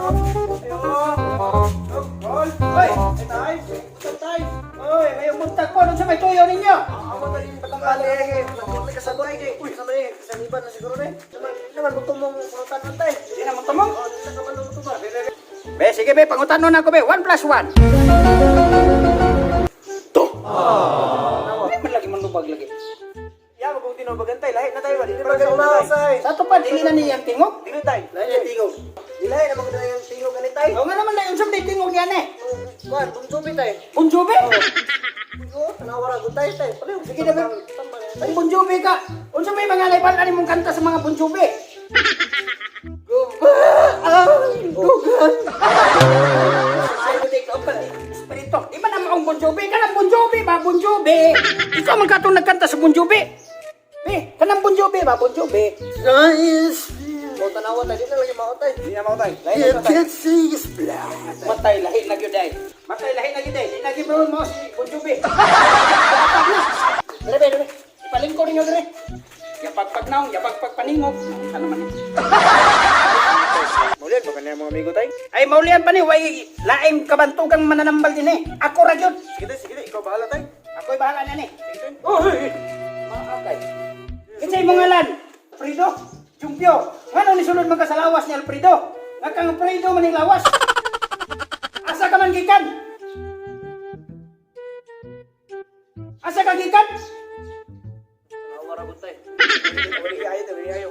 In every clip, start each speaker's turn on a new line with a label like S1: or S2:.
S1: Hoy,
S2: Tay, tay.
S1: Oy, may buntag po sa may tuyo ninyo.
S2: Ako na rin patambali eh. Nagkulit ka sa tay kay. Uy, sa may saniban na siguro na eh. Naman naman mo tumong pulutan man tay.
S1: Di na mo tumong.
S2: Oh, sa kabalo mo to ba?
S1: Be, sige be, pangutanon ako be. 1 plus 1. To. Di man lagi manlubag lagi.
S2: Ya, magong tinubagan tay. Lahi na tayo ba? Dili ba sa
S1: Sa to pa, dili na niyang tingog.
S2: Dili tay. Lahi na tingog. Dili na maganda yung tingog ani tay.
S1: O nga naman na yung sa tingog niyan eh.
S2: Kuan, bunsubi tay.
S1: Bunjubi?
S2: Oo, tanawa ra gud tay tay. Pareho.
S1: Sige na, be. Kung bunjubi ka, unsa may mga laibal ani mong kanta sa mga bunjubi?
S2: Guba! Ang dugan!
S1: Espiritu, di ba na maong Bon Jovi? Kanang Bon Jovi ba? Bon Jovi. Ikaw man katong nagkanta sa Bon Jovi. Be, kanang Bon Jovi ba? Bon Jovi.
S2: Guys! O, tanawa tayo. Di na lagi mao tay. Di na mao tay.
S1: Lahi na tay.
S2: see is black.
S1: Matay lahi na gyud ay. Matay lahi na gyud ay. Di na gyud mo si Bon Jovi. Dere be, dere. Ipalingko ninyo dere. Yapagpag naong, yapagpag paningog. Ano naman ni?
S2: Maulian ba kanya mga amigo tay?
S1: Ay maulian pa ni way laing kabantugang mananambal din eh. Ako ra gyud.
S2: Sige tay, sige tay. Ikaw bahala tay.
S1: Ako'y bahala na ni.
S2: Sige tay.
S1: Oh, hey, hey. Okay. Kinsay mong ngalan? Alfredo? Jumpio. Ngano ni sulod man ka sa lawas ni Alfredo? Nga kang Alfredo man ning lawas. Asa ka man gikan? Asa ka gikan?
S2: Tanawa ra gud tay. Wali ayo tay, wali ayo.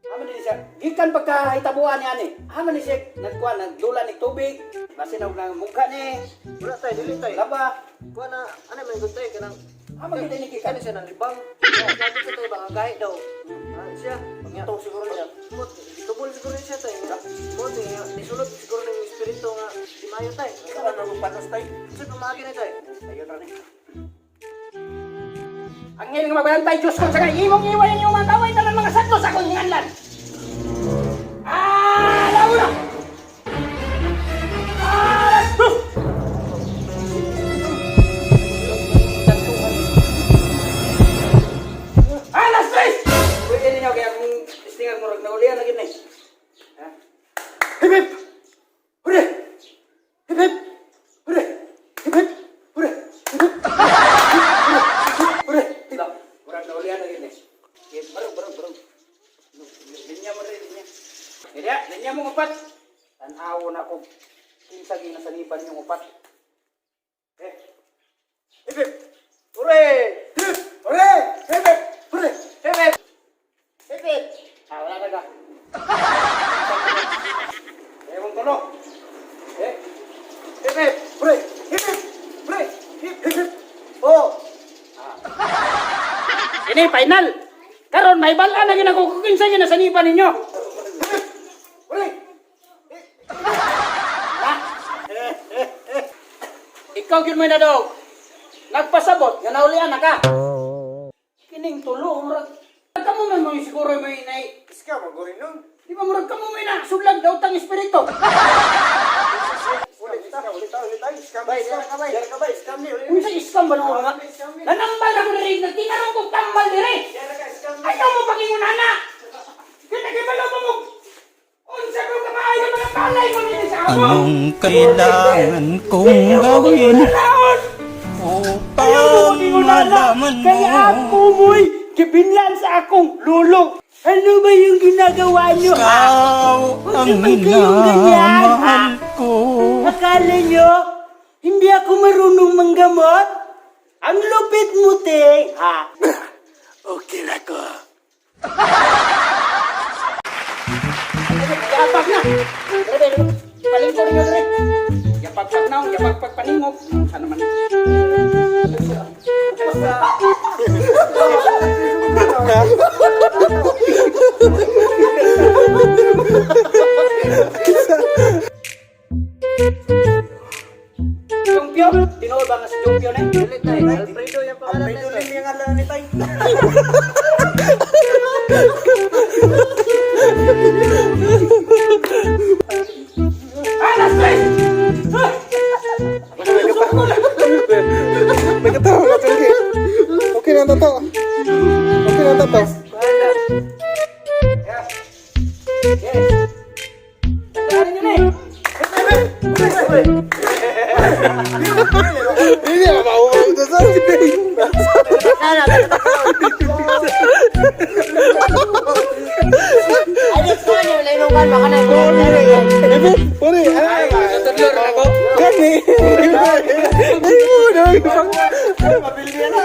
S1: Amo ni siya. Gikan pagka hitabuan ni ani. Amo ni siya nagkuan nagdula ni tubig. Basin og nang mukha ni.
S2: Wala tay, dili tay.
S1: Laba.
S2: Kuan na, ano man gud tay kanang
S1: Amo gid ni gikan.
S2: Kani siya nang libang. Sabi ko tay baka gahi daw. Ah, siya. Pangitong siguro niya. Mot, tubol siguro niya tay. Mot, nisulot siguro ng espiritu nga di maayo tay. Ano nang patas tay? Sa pamagi na tay.
S1: Ayun ra ni. Anghel nga magbantay Diyos ko sa kay imong iway ang iyong mga taway tanan mga santos sa akong hinganlan. Ah, laura. Ah, dos. Alas tres! Pwede ninyo kaya kung istingan mo naulian na gid ni. Ha? Hip hip! Hore! Hip hip! Hore! Hip hip! Hore! Hip hip! Hore! Hip! Murag naulian na gid ni. Okay, barog barog barog. Linya mo rin, linya. Linya, linya mo upat. Tanawo na ko. Kinsa ginasaniban yung upat. Eh.
S2: Hip hip! Hore! Hip! Hore! Hip hip! Hore!
S1: Hip hip! Hip hip! Ah, wala na ka. Eh, mong tulo. Eh.
S2: Hip hip! Hore! Hip hip! Hore! Hip hip! Hip! Oh!
S1: Ini final. Karon may bal-an na ginako kung kinsa ginasaniban ninyo.
S2: Hore!
S1: Ha? Ikaw gyud mo na daw. Nagpasabot nga naulian na ka. Kining tulo murag kamo man mo siguro mo inay.
S2: Iska magurin nun.
S1: Di ba murag kamo may na sudlag daw tang espiritu.
S2: Ulit ta, ulit ta, ulit tayo. Scam, scam, scam, kabay, scam ni, ulit.
S1: Unsa iskam ba noon nga? Nanambal ako diri, nagtinarong kog tambal diri. Ayaw mo pagingunana. Kaya kibalo mo mo. Unsa ko kamaayo mga palay mo nini sa amo.
S3: Anong kailangan kong gawin
S1: Ayaw mo
S3: upang
S1: pagingunana.
S3: malaman
S1: Kaya
S3: mo
S1: ako mo'y gibinlan sa akong lulo. Ano ba yung ginagawa niyo? Ha?
S3: ikaw ang
S1: naman kayong ganyan, ha?
S3: minamahal ko?
S1: Akala nyo, hindi ako marunong manggamot? Ang lupit mo, te! Ha?
S2: Okay na ko.
S1: Yapag na! Dre, dre, palingkor nyo, dre. Yapagpag naong, yapagpag paningog. Saan naman? Jumpio? Tinuod ba nga si Jumpio na?
S2: Ulit tay. Alfredo yung pangalan Alfredo rin yung ngalan ni tay.
S1: Alas tres!
S4: Nagkatawa ka tuloy. Okay na to. Okay na to.
S1: Yes. Tandaan ninyo. Hooray!
S4: Hindi na maumaw na sa
S5: Sana. Ay, let's go niyo wala imong kan baka na.
S4: Hip hip! Hooray! Ay!
S1: Tutulor ako.
S4: Gani! Ay mo na!
S1: Mabili na.